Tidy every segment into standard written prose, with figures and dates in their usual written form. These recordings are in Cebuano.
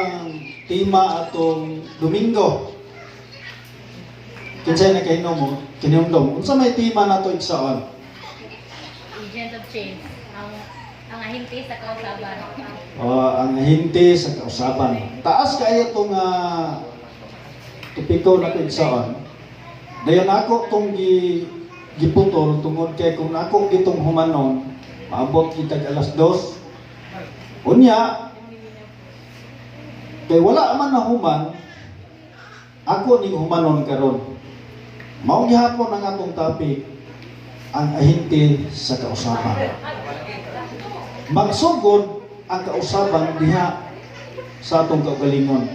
ang tema atong Domingo? Kinsay nakahinom mo? Kinumdum. Unsa may tema nato, igsoon? Agent of change. Ang ahente sa kausaban. Oh, ang ahente sa kausaban. Taas kaayo itong topiko na igsoon. Dayon ako tong giputol tungod kay kung ako gitong humanon, maabot kitag 2:00. Unya, kay wala man na human, ako ning humanon karon. Mao gihapon ang atong topic, ang ahente sa kausaban. Magsugod ang kausaban diha sa atong kaugalingon.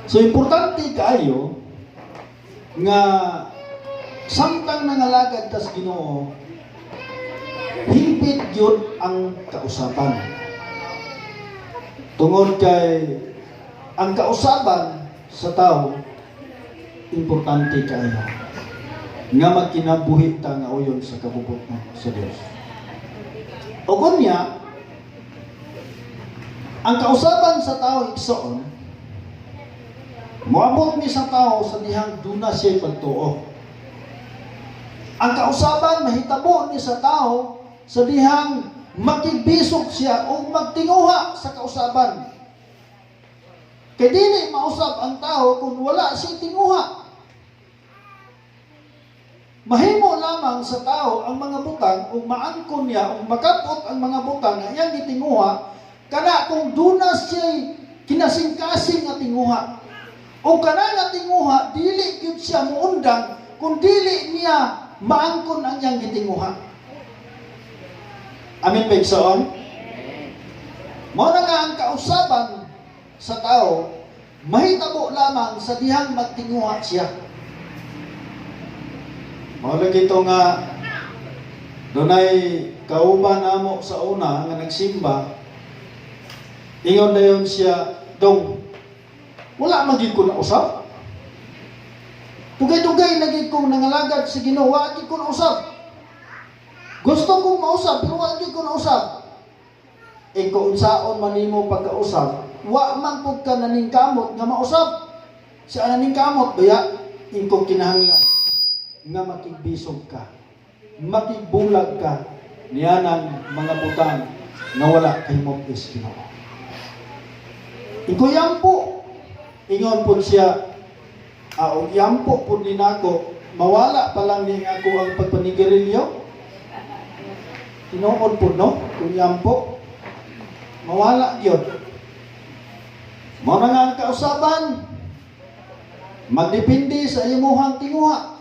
So importante kaayo nga samtang nangalagad tas Ginoo, hingpit gyud ang kausaban. Tungod kay ang kausaban sa tao importante kaayo nga magkinabuhi ta nga uyon sa kabubut-on sa Dios. O kunya, ang kausaban sa tao, igsoon, moabot ni sa tao sa dihang duna siya pagtuo. Ang kausaban mahitabo ni sa tao sa dihang makigbisog siya o magtinguha sa kausaban. Kay dili mausab ang tao kung wala siya tinguha. Mahimo lamang sa tao ang mga butang ug maangkon niya ug makabot ang mga butang nga iyang gitinguha kana kung duna siya kinasingkasing nga tinguha. O kana nga tinguha, dili gyud siya muundang kung dili niya maangkon ang iyang gitinguha. Amen ba, igsoon? Mao na nga ang kausaban sa tao mahitabo lamang sa dihang magtinguha siya. Mao lagi ito nga dunay kauban namo sa una nga nagsimba. Ingon dayon siya, "Dong, wala man gyud ko nausab. Dugay-dugay na gyud kong nangalagad sa Ginoo, wa gyud ko nausab. Gusto kong mausab pero wa gyud ko nausab." Eh kung unsaon man nimo pagkausab, wa man pud ka naningkamot nga mausab. Sa naningkamot baya, ingkong kinahanglan nga makigbisog ka, makigbulag ka niyanang mga butang nga wala kahimot is Ginoo. Ingko yampo, ingon pud siya, og yampo pud ni nako, mawala pa lang ni ako ang pagpanigarilyo. Tinuod pud, no, kung yampo, mawala gyud. Mao na nga ang kausaban, magdepende sa imuhang tinguha.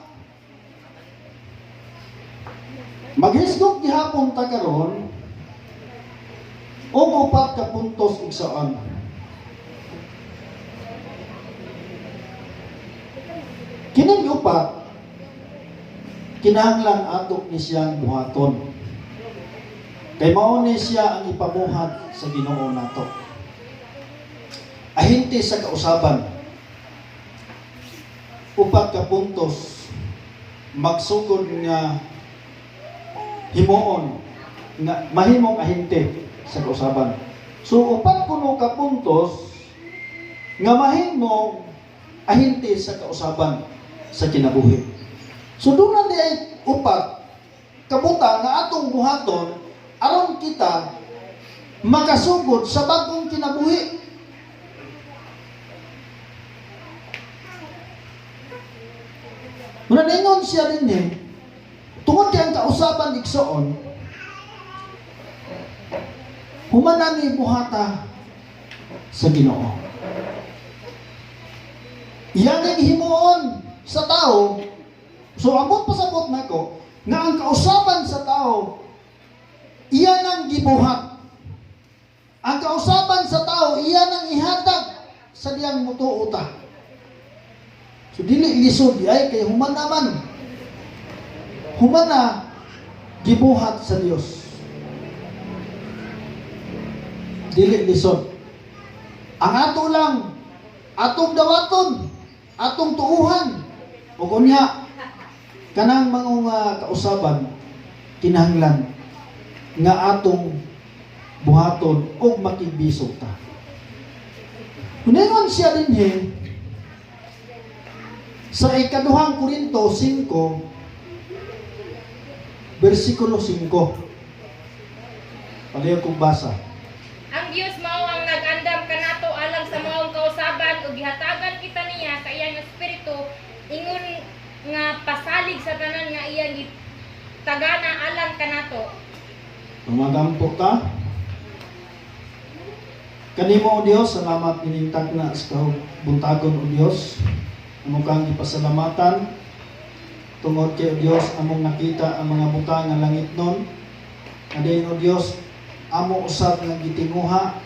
Maghisgot gihapon ta karon og upat ka puntos, igsoon. Kining upat kinahanglan ato ni siyang buhaton. Kay mao ni siya ang ipamuhat sa Ginoo nato. Ahente sa kausaban. Upat ka puntos magsugod nga himuon nga mahimong ahente sa kausaban. So upat kuno ka puntos nga mahimong ahente sa kausaban sa kinabuhi. So doon na di ay upat kabutang nga atong buhaton aron kita makasugod sa bagong kinabuhi. Muna ningon siya din eh, tungod kay ang kausaban, igsoon, humana ni buhata sa Ginoo. Iyan ang himuon sa tao. So abot pasabot nako nga ang kausaban sa tao iyan ang gibuhat. Ang kausaban sa tao iyan ang ihatag sa diyang mutuo ta. So dili lisod di ay kay human naman. Human na gibuhat sa Dios. Dili lisod. Ang ato lang atong dawaton, atong tuuhan ug unya kanang mga kausaban kinahanglan nga atong buhaton og makigbisog ta. Ningon siya dinhi sa Ikaduhang Korinto 5 versikulo 5. Palihog kong basa. Ang Dios mao ang nag-andam kanato alang sa maong kausaban ug gihatagan kita niya sa iyang espiritu ingon nga pasalig sa tanan nga iyang gitagana alang kanato. Magampo ta. Kanimo, O Dios, salamat minintag na sa buntagon, O Dios. Amo kang gipasalamatan tungod kay, O Dios, among nakita ang mga butang nga langitnon. Adayon, O Dios, amo usab nga gitinguha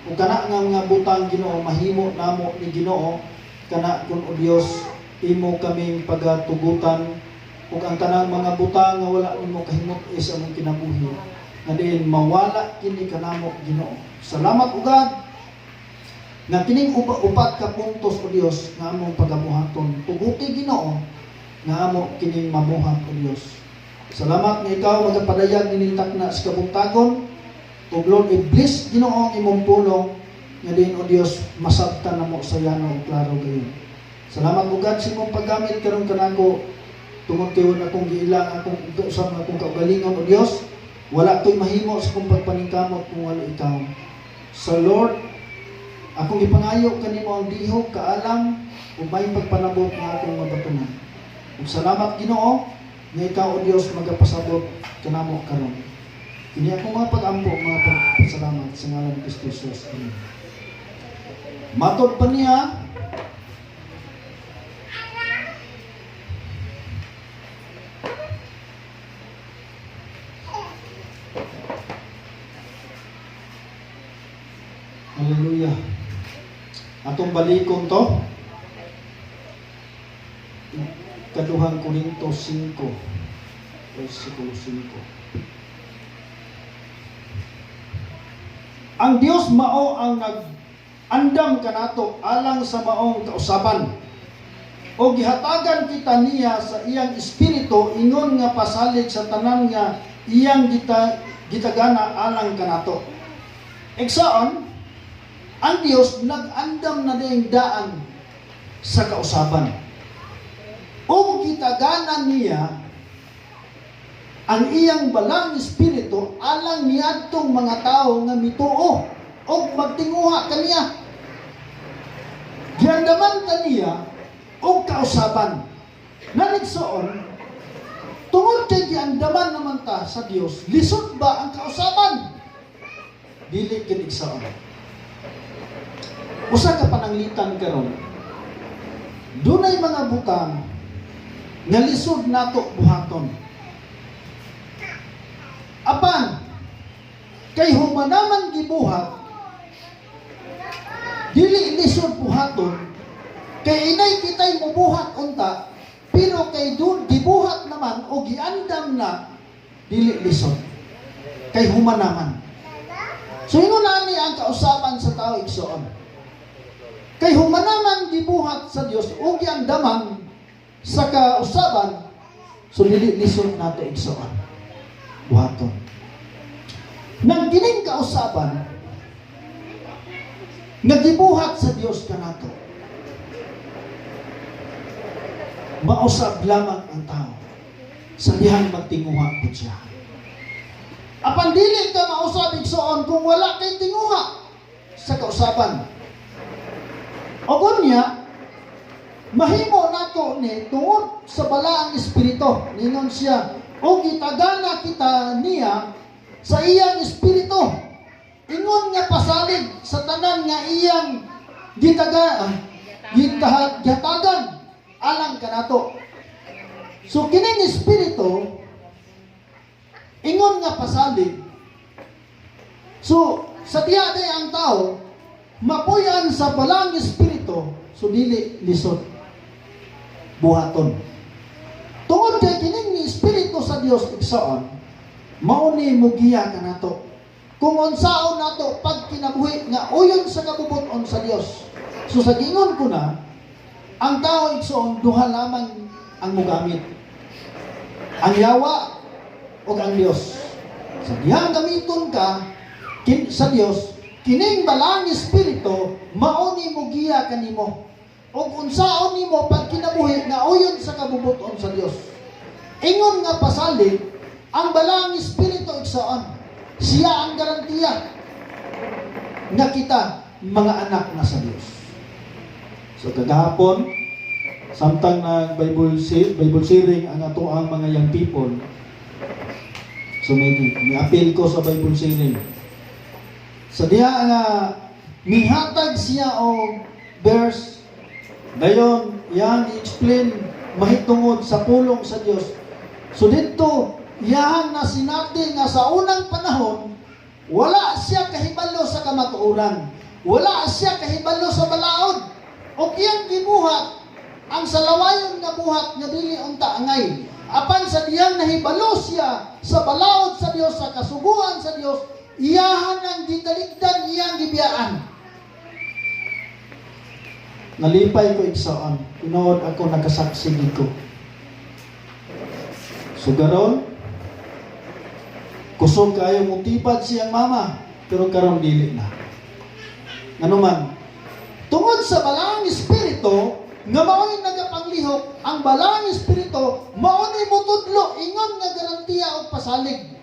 ug kana nga mga butang, Ginoo, mahimo namo ni Ginoo kana kun, O Dios, imo kaming pagatugutan ug ang tanang mga butang nga wala nimo kahimot sa among kinabuhi nga diin mawala kini kanamo, Ginoo. Salamat ugad nga kining upat ka puntos, O Dios, nga among pagabuhaton. Tuguti, Ginoo, nga amo kining mabuhat, O Dios. Salamat nga ikaw magapadayag nining takna sa kabuntagon. Ug Lord, i-bless, Ginoo, ang imong pulong nga diin, O Dios, masabtan namo sa yano ug klaro gayon. Salamat ugad sa imong paggamit karon kanako tungod kay wala akong giila ang akong usab nga akong kaugalingon, O Dios. Wala ko'y mahimo sa akong pagpaningkamot kung wala ikaw. Sa Lord, akong ipangayo kanimo ang dihog, kaalam, ug may pagpanabot nga akong mabatunan. Ug salamat, Ginoo, nga ikaw, O Dios, magapasabot kanamo karon. Kini akong mga pag-ampo, mga pagpasalamat sa ngalan ni Kristo Jesus. Amen. Matod pa niya, hallelujah. Atong balikon to. Kaduhang Korinto 5, versikulo 5. Ang Dios mao ang nag-andam kanato alang sa maong kausaban. O gihatagan kita niya sa iyang espiritu ingon nga pasalig sa tanan nga iyang gitagana alang kanato. Igsoon, ang Dios nag-andam na ding daan sa kausaban. O gitagana niya ang iyang balang espiritu alang niadtong mga tao nga mituo og magtinguha kaniya. Giandaman kaniya og kausaban. Nanigsoon, tungod kay giandaman naman ta sa Dios, lisod ba ang kausaban? Dili kini, igsoon. Usa ka pananglitan karon, dunay mga butang nga lisod nato buhaton. Apan kay humanaman gibuhat, dili lisod buhaton kay inay kitay mubuhat unta, pero kay dun gibuhat naman o giandam na, dili lisod kay humanaman. So ingon ani ang kausaban sa tao, igsoon. Kay humanaman gibuhat sa Dios o giandaman sa kausaban, so dili lisod nato, igsoon, buhaton. Nang kining kausaban nga gibuhat sa Dios kanato, mausab lamang ang tao sa dihang magtinguha po siya. Apan dili ka mausab, igsoon, kung wala kay tinguha sa kausaban. O kunya, mahimo nato ni tungod sa balaang espiritu. Ningon siya, o gitagana kita niya sa iyang espiritu ingon nga pasalig sa tanan nga iyang gihatagan alang kanato. So kining espiritu ingon nga pasalig. So sa diha day ang tao mapuy-an sa balang espiritu, so dili lisod buhaton. Tungod kay kining ni espiritu sa Dios, igsoon, mao ni mugiya kanato kung unsaon nato pagkinabuhi nga uyon sa kabubut-on sa Dios. So sa gingon ko na, ang tao, igsoon, duha lamang ang mugamit: ang yawa o ang Dios. Sa dihang gamiton ka sa Dios kining balang espiritu. mao ni mogiya kanimo. Ug unsaon nimo pagkinabuhi nga uyon sa kabubuton sa Dios. Ingon nga pasalig ang Balaang Espiritu, igsoon. Siya ang garantiya nga kita mga anak na sa Dios. So kagahapon, samtang nag Bible sharing ang ato ang mga young people. So may appeal ko sa Bible sharing. Sa diha nga mihatag siya og verse, dayon yan i-explain mahitungod sa pulong sa Dios. So didto iyahan na sinati nga sa unang panahon wala siya kahibalo sa kamatuoran. Wala siya kahibalo sa balaod. Og iyang gibuhat ang salawayon nga buhat nga dili unta angay. Apan sa diyang nahibalo siya sa balaod sa Dios, sa kasuguan sa Dios, iyahan ang gitalikdan, iyang gibiyaan. Nalipay ko, igsoon. Tinuod ako nakasaksi gid ko. So karon, kusog kayo mutipad siyang mama, pero karon dili na. Ngano man, tungod sa Balaang Espiritu nga mao'y nagapanglihok, ang Balaang Espiritu mao ni mutudlo ingon nga garantiya og pasalig.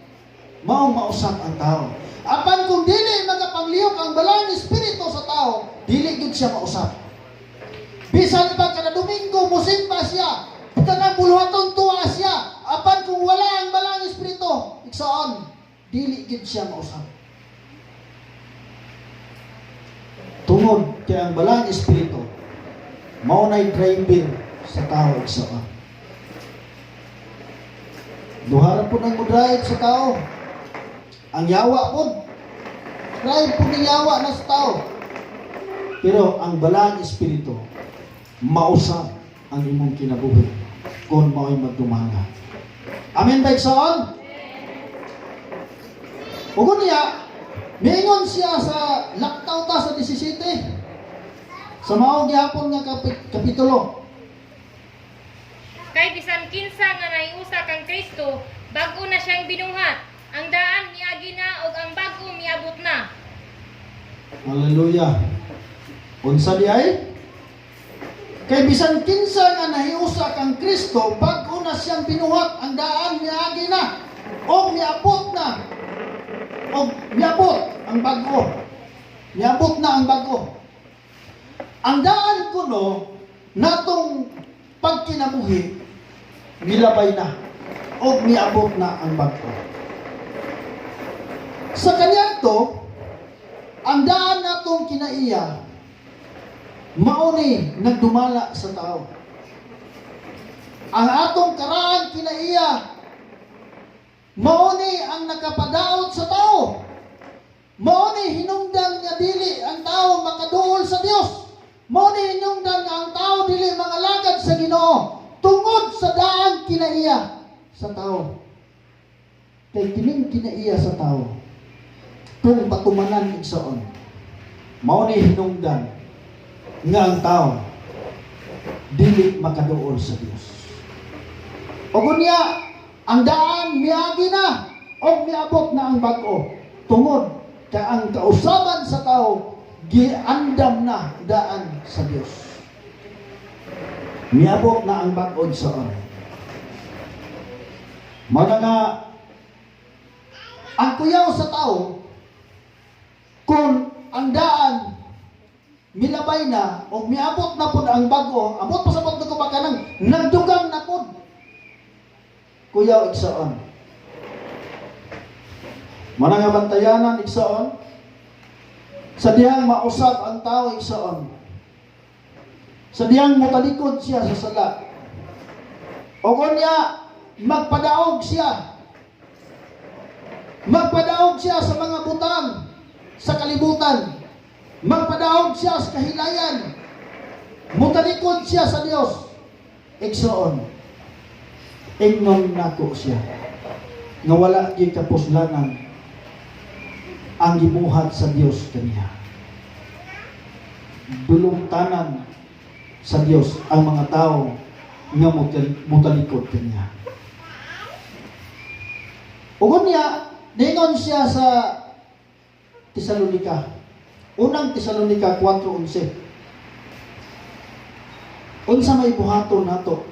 Maong mausap ang tao. Apan kung dili magapanglihok ang Balaang Espiritu sa tao, dili gyud siya mausap. Bisan pa kada Domingo musimba siya, tanang buluhaton tuwa siya, apan kung wala ang Balaang Espiritu, igsoon, dili gyud siya mausap. Tungod kay ang Balaang Espiritu mao nay driver sa tao, igsoon. Duha ra pud ang mo-drive sa tao. Ang yawa pud. Drive pud ni yawa na sa tao. Pero ang Balaang Espiritu mausap ang imong kinabuhi kung mao'y magdumala. Amen ba, igsoon? Ug unya, miingon siya sa laktaw ta sa 17. Sa mao gihapon nga kapitulo. Kay bisan kinsa nga nahiusa kang Kristo, bag-o na siyang binuhat. Ang daan miagi na ug ang bag-o miabot na. Hallelujah. Unsa di ay? Kay bisan kinsa nga nahiusa kang Kristo, bag-o na siyang binuhat, ang daan miagi na og miabot na. Og miabot ang bag-o. Miabot na ang bag-o. Ang daan kuno natong pagkinabuhi milabay na og miabot na ang bag-o. Sa kaniadto, ang daan natong kinaiya mao ni nagdumala sa tao. Ang atong karaan kinaiya mao ni ang nakapadaot sa tao. Mao ni hinungdan nga dili ang tao makaduol sa Dios. Mao ni hinungdan nga ang tao dili mangalagad sa Ginoo tungod sa daan kinaiya sa tao. Kay kining kinaiya sa tao kung patumanan, igsoon, mao ni hinungdan nga ang tao dili makaduol sa Dios. Ug unya, ang daan miagi na og miabot na ang bag-o tungod kay ang kausaban sa tao giandam na daan sa Dios. Miabot na ang bag-o, igsoon. Mao na nga ang kuyaw sa tao kung ang daan milabay na o miabot na pud ang bag-o, abot pa sa ko ba kanang nagdugang na pud kuyaw, igsoon. Mao na nga bantayanan, igsoon, sa dihang mausab ang tao, igsoon. Sa dihang motalikod siya sa sala. O unya, magpadaog siya. Magpadaog siya sa mga butang sa kalibutan. Magpadaog siya sa kahilayan. Mutalikod siya sa Dios. Igsoon, ingnon nako siya nga wala gyud kapuslanan ang gibuhat sa Dios kaniya. Dulungtanan sa Dios ang mga tao nga mutalikod kaniya. Ug unya, ningon siya sa Tesalonika. Unang Tesalonica 4:11. Unsa may buhaton nato?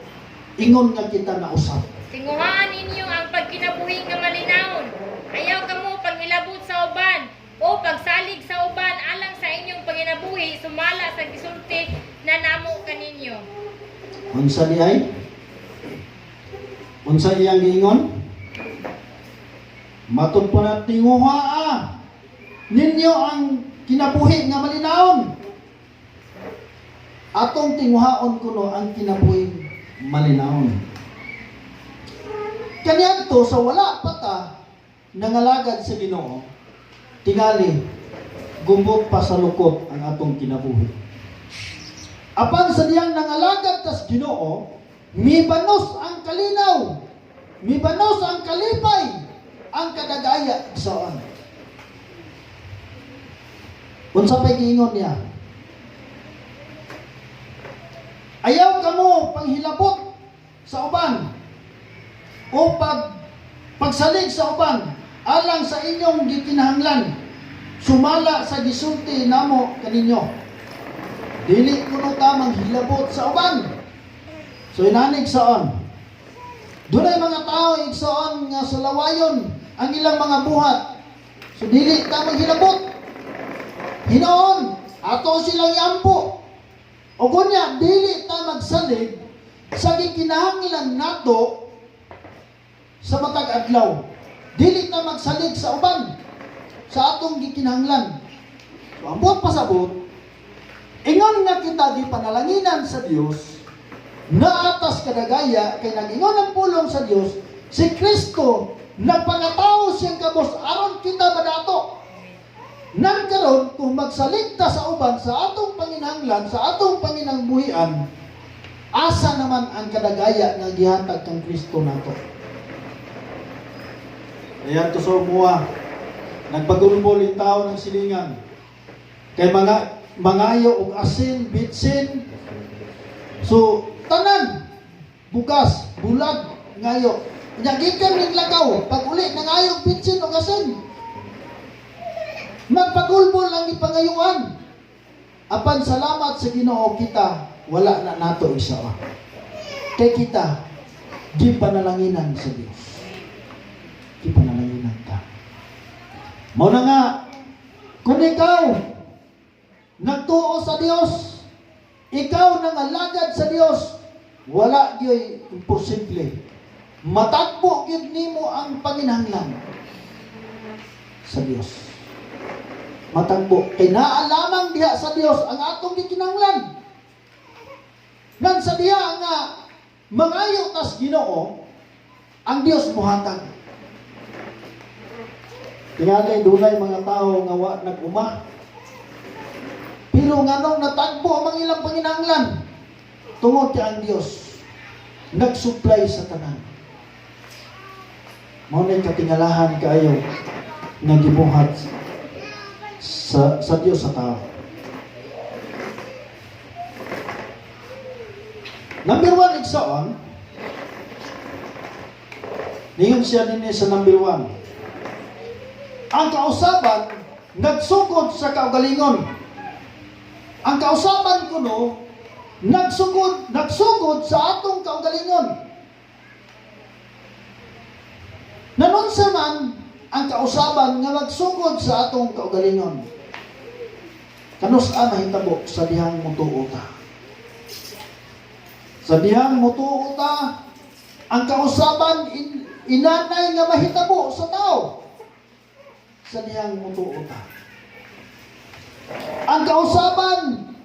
Ingon nga kita nausab. Tinguhaan ninyo ang pagkinabuhi nga malinawon. Ayaw kamo panghilabot sa uban o pagsalig sa uban alang sa inyong panginabuhi sumala sa gisulti na namo kaninyo. Unsa di ay? Unsa iyang giingon? Matud pa na tinguhaa ninyo ang kinabuhi nga malinawon. Atong tinguhaon kuno ang kinabuhing malinawon. Kaniadto sa wala pa ta nangalagad sa Ginoo, tingali gumot pa sa lukot ang atong kinabuhi. Apan sa diyang nangalagad tas Ginoo, mibanos ang kalinaw, mibanos ang kalipay, ang kadagaya saan. Unsa pa'y giingon niya? Ayaw kamo panghilabot sa uban o pagsalig sa uban alang sa inyong gikinahanglan, sumala sa gisulti namo kaninyo. Dili kuno ta manghilabot sa uban. So inanig saon. Dunay mga tao, igsoon, nga sulawayon ang ilang mga buhat. So dili ta manghilabot. Hinoon, ato silang iampo. O kunya, dili ta magsalig sa gikinahanglan nato sa matag adlaw. Dili ta magsalig sa uban sa atong gikinahanglan. So ang buot pasabot, ingon nga kita gipanalanginan sa Dios, naatas kadagaya kay nag-ingon ang pulong sa Dios, si Kristo nagpakatao siyang kabos aron kita madato. Nan karon kung magsalig ta sa uban sa atong panginahanglan, sa atong panginangbuhian, asa naman ang kadagaya nga gihatag kang Kristo nato? Ayan to sa umuha. Nagpagulbol yung tao ng silingan. Kay mga mangayo og asin, bitsin. So, tanan, bugas, bulag, ngayo. Nya gikan ning lakaw, pag uli nangayo og bitsin og asin. Magpagulbol ang gipangayuan. Apan salamat sa Ginoo kita, wala na nato isa. Kay kita gipanalanginan sa Dios. Gipanalanginan ta. Mao na nga kung ikaw nagtuo sa Dios, ikaw nangalagad sa Dios, wala gyoy imposible. Matagbo gyud nimo ang panginahanglan sa Dios. Matagbo kay naa lamang diha sa Dios ang atong gikinahanglan. Nan sa diha nga mangayo tas Ginoo, ang Dios mohatag. Tingali dunay mga tao nga wa nag-uma. Pero nganong natagbo ang ilang panginahanglan? Tungod kay ang Dios nag-supply sa tanan. Mao nay katingalahan kaayo nga gibuhat sa Dios sa tao. Number 1, igsoon, ningon siya dinhi sa number 1. Ang kausaban nagsugod sa kaugalingon. Ang kausaban kuno nagsugod sa atong kaugalingon. Nanunsa man ang kausaban nga magsugod sa atong kaugalingon. Kanus-a mahitabo sa dihang mutuo ta? Sa dihang mutuo ta, ang kausaban inanay nga mahitabo sa tao. Sa dihang mutuo ta. Ang kausaban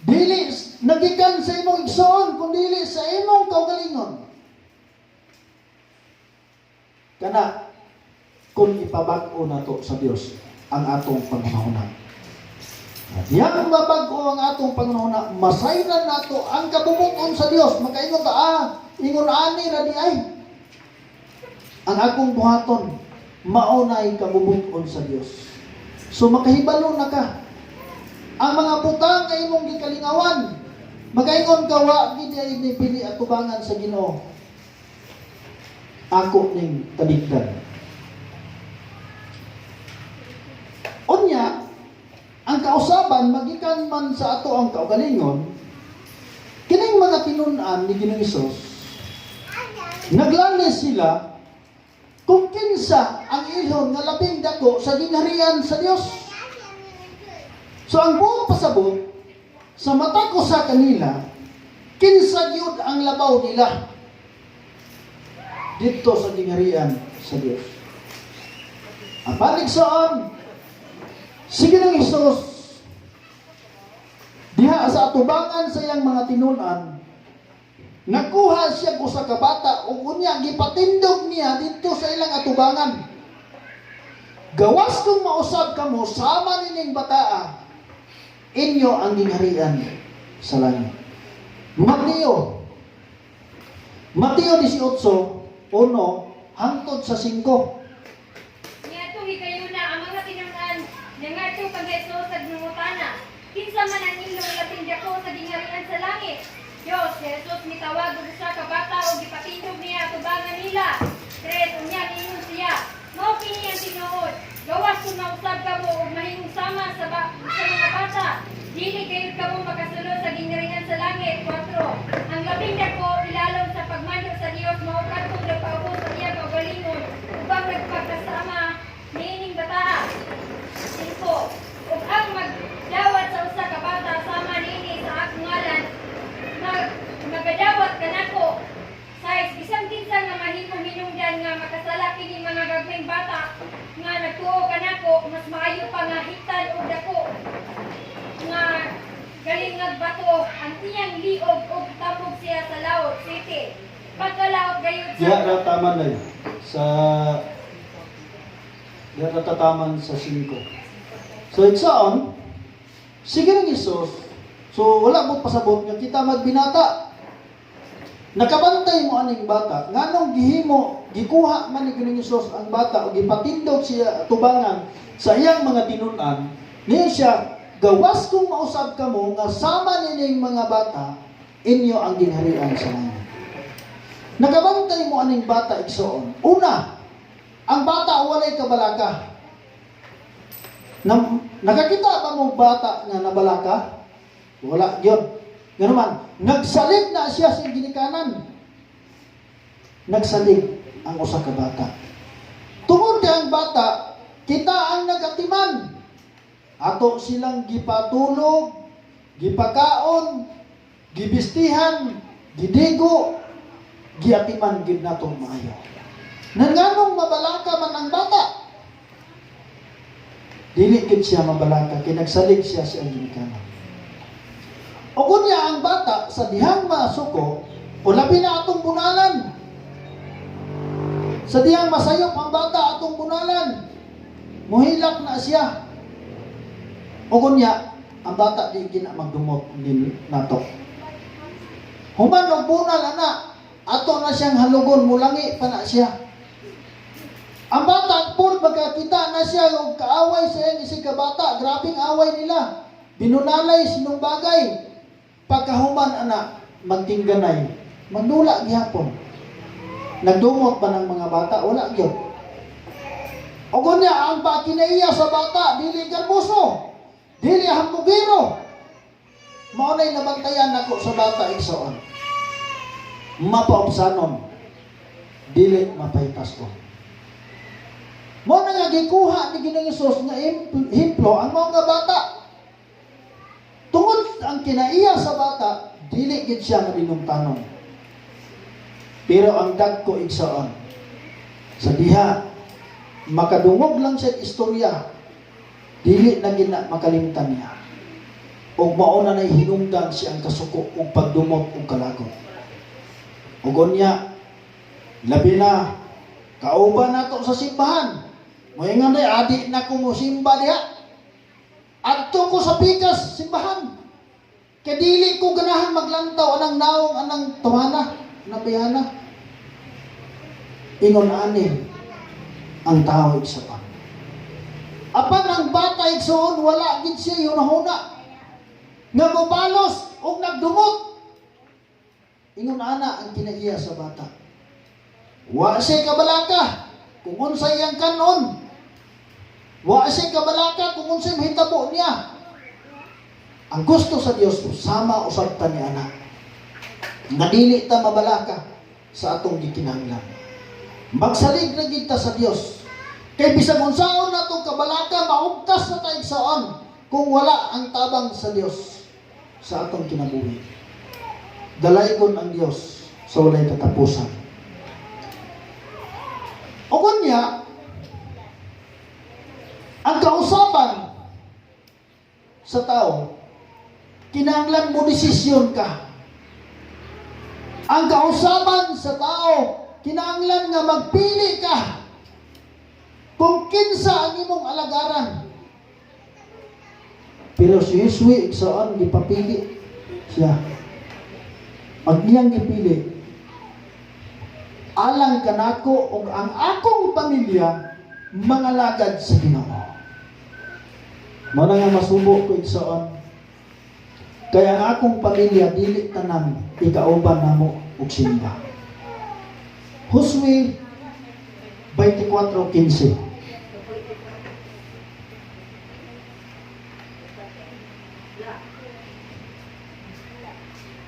dili nagikan sa imong igsoon kun dili sa imong kaugalingon. Kana kung ipabag-o nato sa Dios ang atong panghunahuna. Diyang mabag-o ang atong panghunahuna, masayran nato ang kabubut-on sa Dios. Makaingon ta, ingon ani ra di ay. Ang akong buhaton, mao nay kabubut-on sa Dios. So makahibalo na ka. Ang mga butang nga imong gikalingawan, makaingon ka wa gid ay nipili atubangan sa Ginoo. Ako ning taligdan. Unya, ang kausaban kausaban magikan man sa ato ang kaugalingon, kining mga tinun-an ni Ginoong Hesus, naglalis sila kung kinsa ang ilhon nga labing dako sa gingharian sa Dios. So ang buong pasabot, sa mata ko sa kanila, kinsa gyud ang labaw nila dito sa gingharian sa Dios. Ang paligsoon, si Ginoong Hesus, diha sa atubangan sa iyang mga tinunan, nakuha siya usa ka bata ug unya gipatindog niya didto sa ilang atubangan. "Gawas kung mausab kamo sama nining bataa, inyo ang gingharian sa langit." Mateo 18, 1 hangtod sa 5. Niadtong higayuna, ang mga tinun-an nangadto kang Jesus ug nangutana, "Kinsa man ang ilhong labing dako sa gingharian sa langit?" Dos, si Jesus mitawag og usa ka bata ug gipatindog niya atubangan nila. Tres, unya niingon siya, "Mao kini ang tinuod: gawas kung mausab kamo ug mahimong sama sa mga bata, dili gayud kamo makasulod sa gingharian sa langit." 4. Ang labing dako ilalom sa pagmando sa Dios mao kadtong nagpaubos sa iyang kaugalingon upang nagpakasama niining bataa. 5. Ug ang magdawat sa usa ka bata sama niini sa akong ngalan, magadawat kanako. 6. Bisan kinsa nga mahimong hinungdan nga makasala kini mga gagmayng bata nga nagtuo kanako, mas maayo pa nga hiktan og dako nga galingag bato ang iyang liog ug tambog siya sa laot. 7. Pagkalaot gayud sa Diha ra taman na sa diha ra tataman sa 5. So igsoon, sige ng Isus, so wala mo pasabot nga kita magbinata. Nakabantay mo aning bata, nganong gihimo, gikuha man ni Ginoong Hesus ang bata o gipatindog siya tubangan sa iyang mga tinun-an, niya siya, "Gawas kung mausab kamo nga sama nining mga bata, inyo ang gingharian sa langit." Nakabantay mo aning bata, igsoon. Una, ang bata walay kabalaka. Nakakita ba mo bata nga nabalaka? Wala gyud. Ngano man, nagsalig na siya sa ginikanan. Nagsalig ang usa ka bata. Tungod kay ang bata, kita ang nagatiman. Ato silang gipatulog, gipakaon, gibistihan, gidigo, giatiman gid nato maayo. Nanganong mabalaka man ang bata? Dili gid siya mabalaka kay nagsalig siya sa iyang ginikanan. O kunya ang bata sa dihang masuko, o labi na atong bunalan. Sa dihang masayop ang bata atong bunalan, muhilak na siya. O kunya, ang bata di gina magdumot ni nato. Human og bunal ana, ato na siyang halugon, mulangi pa na siya. Ang bata, pur magkakita na siya og kaaway sa iyang isig ka bata, grabing away nila. Binunalay sinong bagay. Pagkahuman ana, magtingganay, magdula gihapon. Nagdumot ba ng mga bata? Wala gyud. O kunya, ang kinaiya sa bata, dili garboso, dili hambugero. Mao na'y nabantayan nako sa bata, igsoon. Mapaubsanon, dili mapahitason. Mao na nga gikuha ni Ginoong Hesus nga hemplo ang mga bata. Tungod ang kinaiya sa bata, dili gid siya nga dinumtanon. Pero ang dagko, igsoon, sa diha makadungog lang siya istorya, dili na gina makalimtan niya. Ug mao na nay hinungdan siya ang kasuko ug pagdumot ug kalagot. Ug unya, labi na kauban nato sa simbahan. Moingon day, "Adi na ko mosimba diha. Adto ko sa pikas simbahan. Kay dili ko ganahan maglantaw anang naong anang tuwana, nabiyana." Ingon ani ang tao, igsoon. Apan ang bata, igsoon, wala gid siya hunahuna nga mobalos og nagdumot. Ingon ana ang kinaiya sa bata. Wa siya kabalaka kung unsay iyang kanon. Wa siya kabalaka kung unsay mahitabo niya. Ang gusto sa Dios, sama usab ta ni ana. Nga dili ta mabalaka sa atong gikinahanglan. Magsalig ra gid ta sa Dios. Kay bisan unsaon natong kabalaka, maugtas na ta, igsoon, kung wala ang tabang sa Dios sa atong kinabuhi. Dalaygon ang Dios sa walay katapusan. O kunya, ang kausaban sa tao, kinahanglan mo desisyon ka. Ang kausaban sa tao, kinahanglan nga magpili ka kung kinsa ang imong alagaran. Pero si Josue, igsoon, gipapili siya. Pag niyang gipili, alang kanako ug ang akong pamilya, mangalagad sa Ginoo. Mao na nga masubo ko, igsoon. Kaya ang akong pamilya dili tanan ikauban namo og simba. Josue 24:15.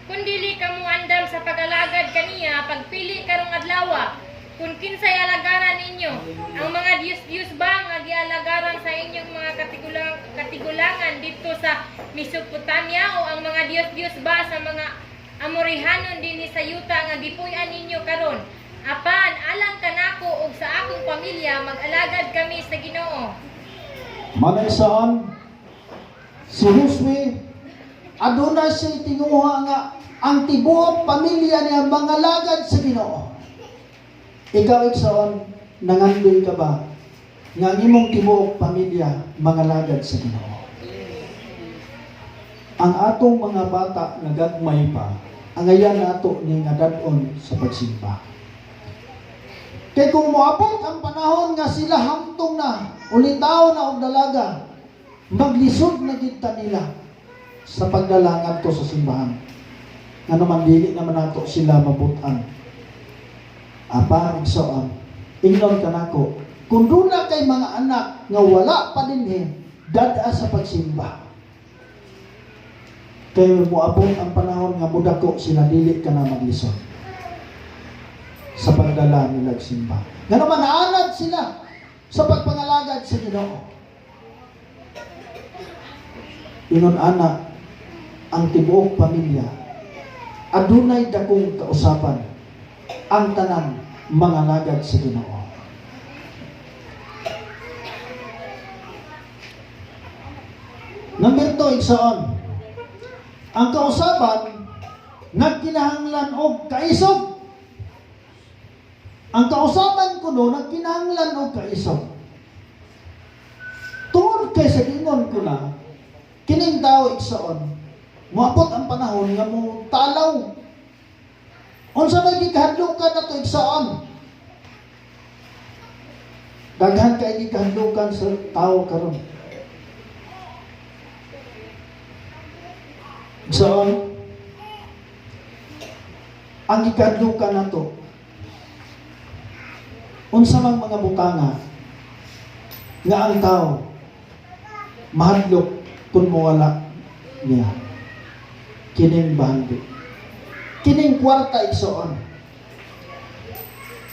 Kung dili ka mo andam sa pag-alagad kaniya, pagpili karong adlawa, kung kinsay alagaran ninyo, ang mga diyos-diyos ba nga gialagaran sa inyong mga katigulangan dito sa Mesopotamia o ang mga diyos-diyos ba sa mga Amorihanon dinhi sa yuta nga gipuy-an ninyo karon? Apan alang kanako ug sa akong pamilya, mag-alagad kami sa Ginoo. Manay saan si Josue, aduna siya tinguha nga ang tibuok pamilya niya mangalagad sa Ginoo. Ikaw, igsoon, nangandoy ka ba nga ang imong tibuok pamilya mangalagad sa Ginoo? Ang atong mga bata nga gagmay pa, angayan nato ni nga dad-on sa pagsimba. Kay kung moabot ang panahon nga sila hamtong na, ulitaw na og dalaga, maglisod na gid ta nila sa pagdala ngadto sa simbahan. Ngano man dili naman nato sila mabutan. Apa, igsoon, ingnon kanako, kung duna kay mga anak nga wala pa dinhi, dad-a sa pagsimba. Kay moabot ang panahon nga mudako sila, dili ka na maglisod sa pagdala nila simba. Ngano man naanad sila sa pagpangalagad sa Ginoo. Ingon ana, ang tibuok pamilya adunay dakong kausaban, ang tanan mangalagad sa Ginoo. Number 2, igsoon. Ang kausaban nagkinahanglan og kaisog. Ang kausaban kuno nagkinahanglan og kaisog. Tungod kay sa ingon ko na, kining tao, igsoon, moabot ang panahon nga mo talaw. Unsa may gikahadlukan nato, igsoon? Daghan kay gikahadlukan sa tao karon. Igsoon, ang gikahadlukan nato, unsa mang mga butanga nga ang tao mahadlok kung mawala niya? Kining bahandi. Kining kwarta, igsoon.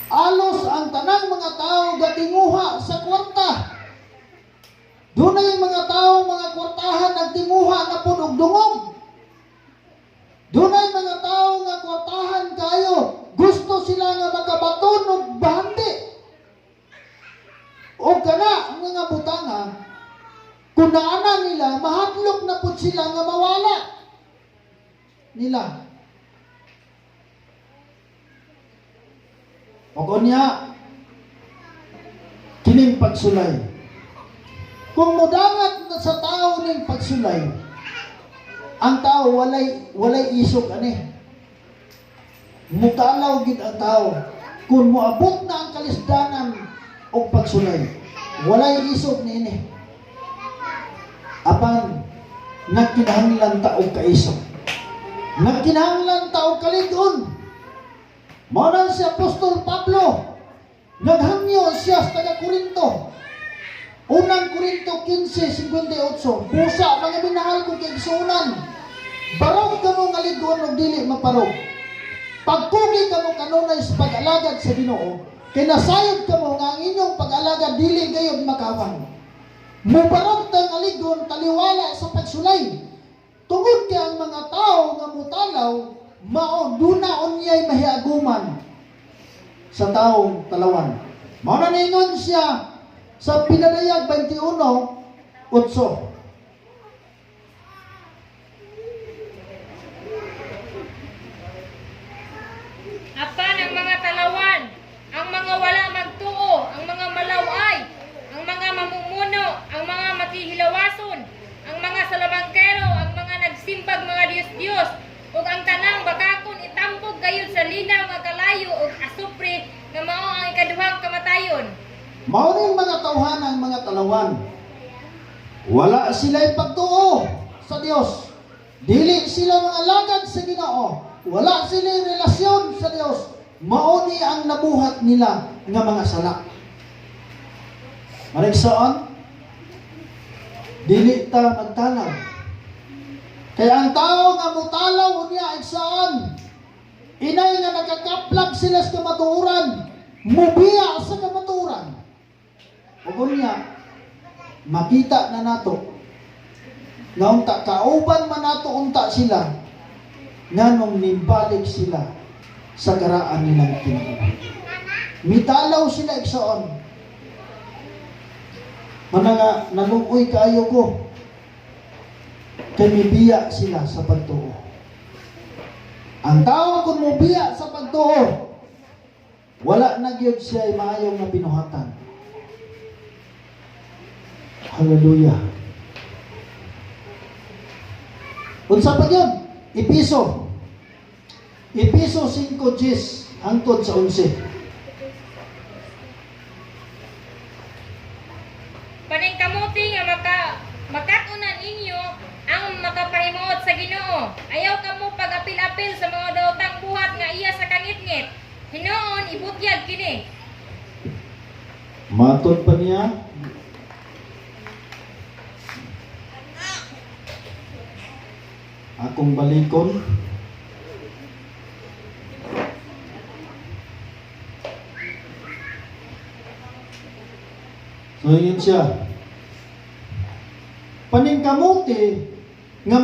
Alos ang tanang mga tao gatinguha sa kwarta. Dunay mga tao mga kwartahan nagtinguha na pud og dungog. Dunay mga tao nga kwartahan kayo, gusto sila nga makabaton og bahandi. O kana ang mga butanga, kung naana nila, mahadlok na pud sila nga mawala nila. O kunya, kining pagsulay. Kung mudangat na sa tao ning pagsulay, ang tao walay isog ani. Mutalaw gid ang tao. Kung moabot na ang kalisdanan og pagsulay, walay isog niini. Apan nagkinahanglan ta og kaisog. Nagkinahanglan ta og kalig-on. Mao na si Apostol Pablo, naghangyo siya sa taga Korinto. Unang Korinto 15:58, busa mga minahal kong kaigsuonan, barog kamo nga lig-on og dili maparog. Pagkugi kamo kanunay sa pag-alagad sa Ginoo, kay nasayod kamo nga ang inyong pag-alagad dili gayud makawang. Mubarog ta nga lig-on taliwala sa pagsulay. Tungod kay ang mga tao nga mutalaw, mao duna unyay mahiaguman sa taong talawan. Mao na ningon siya sa Pinadayag 21:8. Apan ang mga talawan, ang mga wala magtuo, ang mga malaway, ang mga mamumuno, ang mga makihilawason, ang mga salamangkero, ang mga nagsimbag mga Diyos-Diyos, ug ang tanang bakakon itambog gayud sa linaw nga kalayo ug asupre nga mao ang ikaduhang kamatayon. Mao ning mga tawhan ang mga talawan. Wala sila'y pagtuo sa Dios. Dili sila mga lagad sa Ginoo. Wala sila'y relasyon sa Dios. Mao ni ang nabuhat nila nga mga sala. Marigsoon, dili ta magtalaw. Kaya ang tao nga mutalaw unya igsoon, inay nga nakakaplag sila sa kamatuoran, mubiya sa kamatuoran. Ug unya, makita na nato nga unta kauban man nato unta sila nganong nimbalik sila sa karaan nilang kinabuhi. Mitalaw sila igsoon. Mana nga naluoy kaayo ko kay mibiya sila sa pagtuo. Ang tao kung mobiya sa pagtuo, wala na gyud siya maayong nga binuhatan. Hallelujah. Unsa pa gyud? Epeso. Epeso 5:10 hangtod sa 11. Paningkamuti nga makat-unan ninyo ang makapahimuot sa Ginoo. Ayaw kamo pag-apil-apil sa mga daotang buhat nga iya sa kangitngit. Hinuon ibutyag kini. Matod pa niya, akong balikon. So yun siya. Paningkamuti nga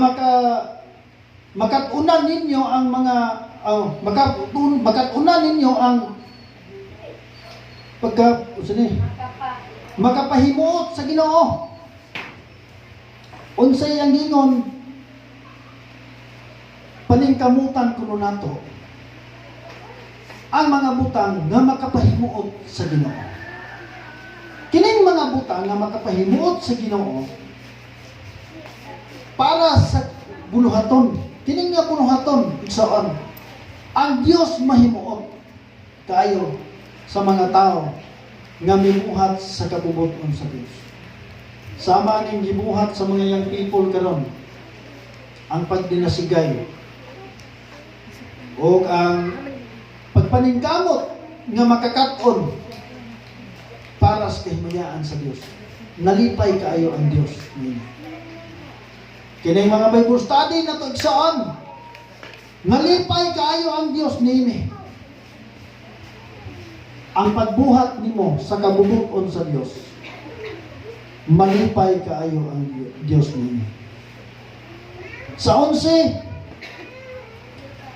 makatunan ninyo ang mga makatunan ninyo ang pagka unsa ni? Makapahimuot sa Ginoo. Unsay ang gingon? Paningkamutan kuno nato ang mga butang nga makapahimuot sa Ginoo. Kining mga butang nga makapahimuot sa Ginoo para sa buluhaton. Kining nga buluhaton, igsoon, ang Dios mahimuot kaayo sa mga tao nga mibuhat sa kabubuton sa Dios. Sama ning gibuhat sa mga young people karon ang pagdinasigay o ang pagpaningkamot nga makakaton para sa kahimayaan sa Dios. Nalipay kaayo ang Dios ninyo. Kining mga Bible study na to igsoon, nalipay kaayo ang Dios nini. Ang pagbuhat nimo sa kabubuton sa Dios, malipay kaayo ang Dios nini. Sa 11,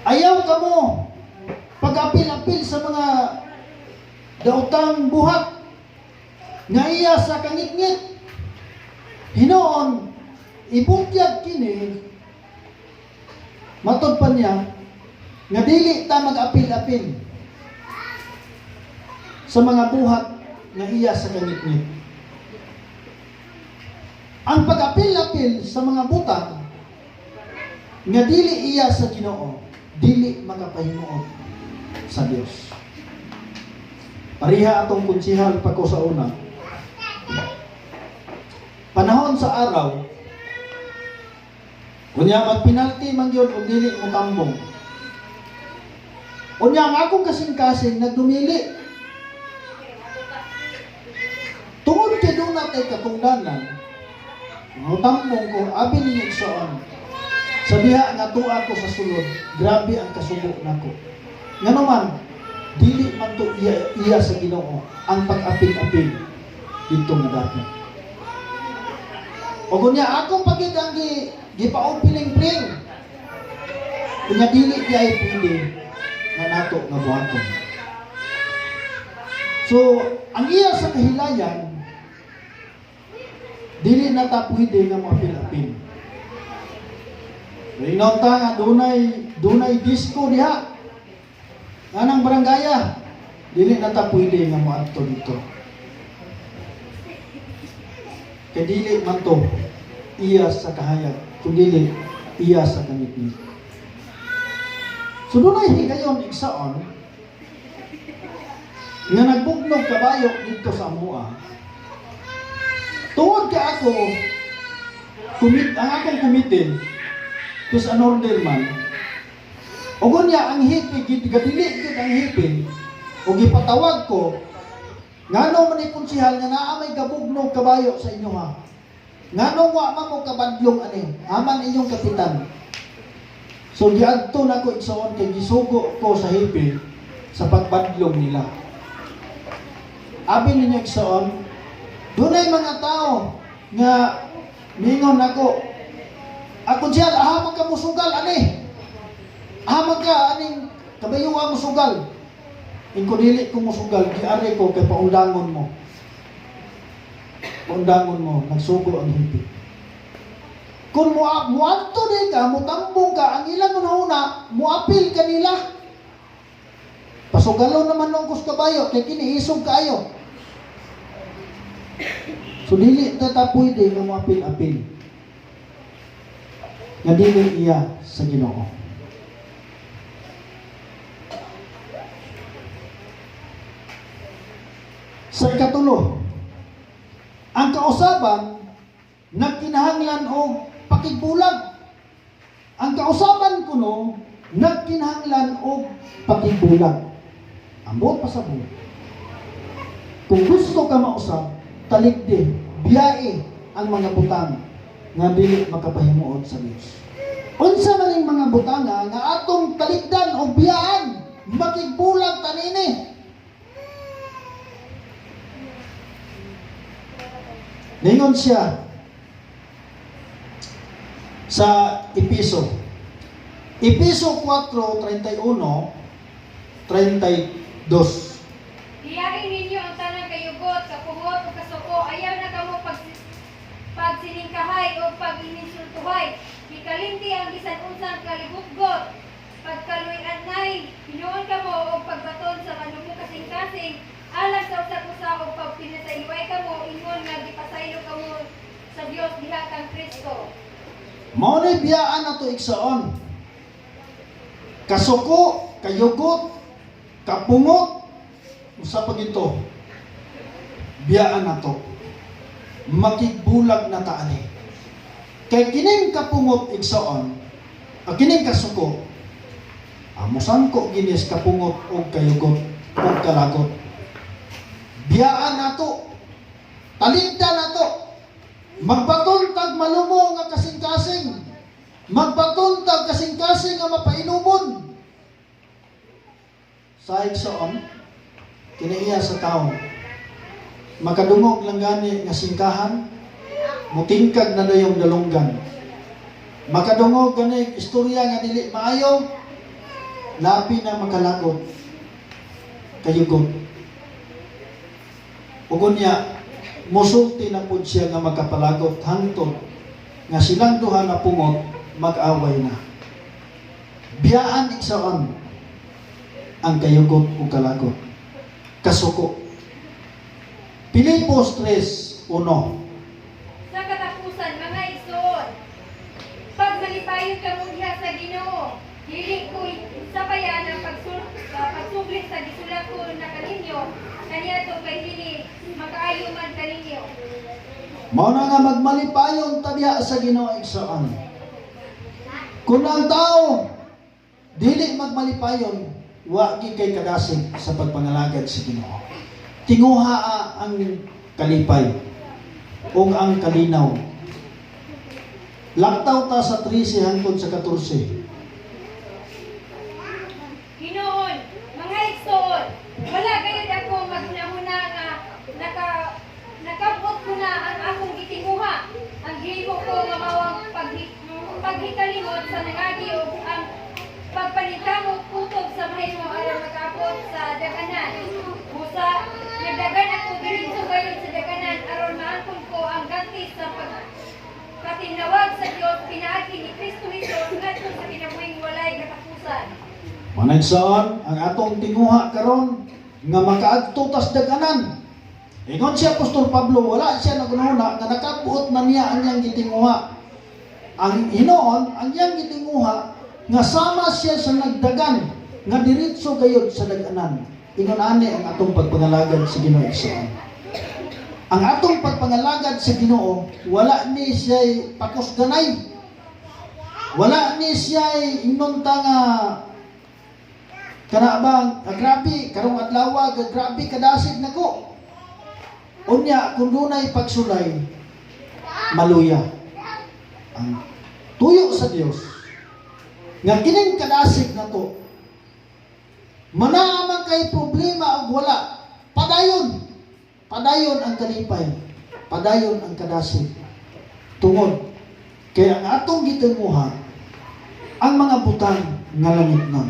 ayaw kamo pag-apil-apil sa mga daotang buhat nga iya sa kangitngit. Hinuon, ibutyag kini, matod pa niya, nga dili ta mag-apil-apil sa mga buhat nga iya sa kangitngit. Ang pag-apil-apil sa mga butang nga dili iya sa Ginoo, dili makapahimuot sa Dios. Pareha atong konsehal pa ko sa una. Panahon sa araw, unya magpenalty man gyud og dili mo tambong. Unya ang akong kasing-kasing nagdumili. Tungod kay doon na tay katungdanan, mutambong ko, abi ninyo igsoon, sa diha nga tuwa ko sa sulod, grabe ang kasubo nako. Ngano man, dili man to iya, iya sa Ginoo ang pag-apil-apil dito nga dapat. O kunya ako pagid ang gipa-opening prayer. Kunya dili di ay pwede nga nato nga buhaton. So, ang iya sa kahilayan, dili na ta pwede nga moapil-apil. Ringon ta nga dunay dunay disco diha. Anang barangaya, dili na ta pwede nga moadto dito. Kay dili man to iya sa kahayag, kundi iya sa kangitngit. So dunay higayon, igsaon, nga nagbugnog kabayo dito sa amoa. Tungod kay ako commit ang akong komite, peace and order man. Ug unya ang hepe gid, gadili gid ang hepe ug gipatawag ko, "Ngano man ni konsehal nga naa may gabugnog kabayo sa inyo ha? Ngano wa man mo kabadlong ani aman inyong kapitan?" So giadto nako, igsoon, kay gisugo ko sa hepe sa pagbadlong nila. Abi ninyo, igsoon, dunay mga tao nga mingon nako, "Akon siya, aha man ka musugal ani. Aha man ka aning kabayuan musugal." Ingko, "Dili ko musugal, giari ko kay paundangon mo. Paundangon mo." Nagsugo ang hepe. Kung muadto di ka, mutambong ka, ang ilang una, muapil kanila. "Pasugalon naman nung kus kabayo, kay kini isog kaayo." So dili ta ta pwede nga moapil-apil nga dili iya sa Ginoo. Sa ikatulo, ang kausaban nagkinahanglan og pakigbulag. Ang kausaban kuno nagkinahanglan og pakigbulag. Ambot pasabot. Kung gusto ka mausab, taligdi, biyae ang mga butang nga dili makapahimuot sa Dios. Unsa man ning mga butanga nga atong taligdan o biyaan, makigbulag tanini? Ningon siya sa Episo. Episo 4:31, 32. Biyain ninyo ang tanang kayugot, kapungot o kasuko. Ayaw na kamo pagsilingkahay o pag-ininsultuhay. Ikalimti ang bisan unsang kalibuggot. Pagkaluy-anay, hinuon kamo og pagbaton sa manumo kasing-kasing alang sa usag-usa og pagpinasayloay kamo ingon nga gipasaylo kamo sa Dios diha kang Kristo. Mao ni biyaan nato, igsoon. Kasuko, kayugot, kapungot, usa pa gito. Biyaan nato. Makigbulag na ta ani. Kay kining kapungot, igsoon, ang kining kasuko, musangko ginis kapungot og kayugot og kalagot. Biyaan nato. Taligdan nato. Magbaton tag malumo nga kasing-kasing. Magbaton tag kasing-kasing nga mapainumon. Sa igsoon, kiniiya sa tao. Makadungog lang gani nga singkahan, mutingkag na dayong dalunggan. Makadungog gani istorya nga dili maayo, labi na makalagot, kayugot. Ug unya, musulti na pud siya nga magkapalagot hangtod nga silang duha na pungot mag-away na. Biyaan, igsoon, ang kayugot ug kalagot. Kasuko. Pilipos 3:1. Sa katapusan, mga igsoon, pagmalipayon kamo diha sa Ginoo. Dili ko sapayan ang pagsubli sa gisulat ko na kaninyo kaniadto kay dili makaayo man kaninyo. Mao na nga magmalipayon ta diha sa Ginoo, igsoon. Kung ang tao dili magmalipayon, wa gid kay kadasig sa pagpangalagad sa Ginoo. Tinguha ang kalipay. ug ang kalinaw. Laktaw ta sa 13 hangtod sa 14. Hinoon, mga igsoon, wala gayud ako maghunahuna nga nakabot ko na ang akong gitinguha. Ang gihimo ko nga mao ang paghikalimot sa nangagi ug ang pagpaningkamot kutob sa mahimo aron makaabot sa daganan. Busa nagdagan ako diretso gayud sa daganan aron maangkon ko ang ganti sa pagpatinawag sa Dios pinaagi ni Kristo Jesus ngadto sa kinabuhing walay katapusan. Managsaon, ang atong tinguha karon nga makaadto tas daganan. Ingon si Apostol Pablo, wala siya nagunahuna nga nakabuot na niya ang iyang gitinguha. Ang hinoon, ang iyang gitinguha nga sama siya sa nagdagan nga diretso gayod sa daganan. Ingon ani ang atong pagpangalagad sa Ginoo, igsoon. Ang atong pagpangalagad sa Ginoo, wala ni siya pakusganay. Wala ni siya ingnon ta nga kana bang ah, grabe karong adlaw, grabe kadasig nako. Unya kung dunay pagsulay, maluya. Ang tuyo sa Dios nga kining kadasig nato, manaa man kay problema ug wala, padayon, padayon ang kalipay, padayon ang kadasig, tungod kay ang atong gitinguha ang mga butang nga langitnon.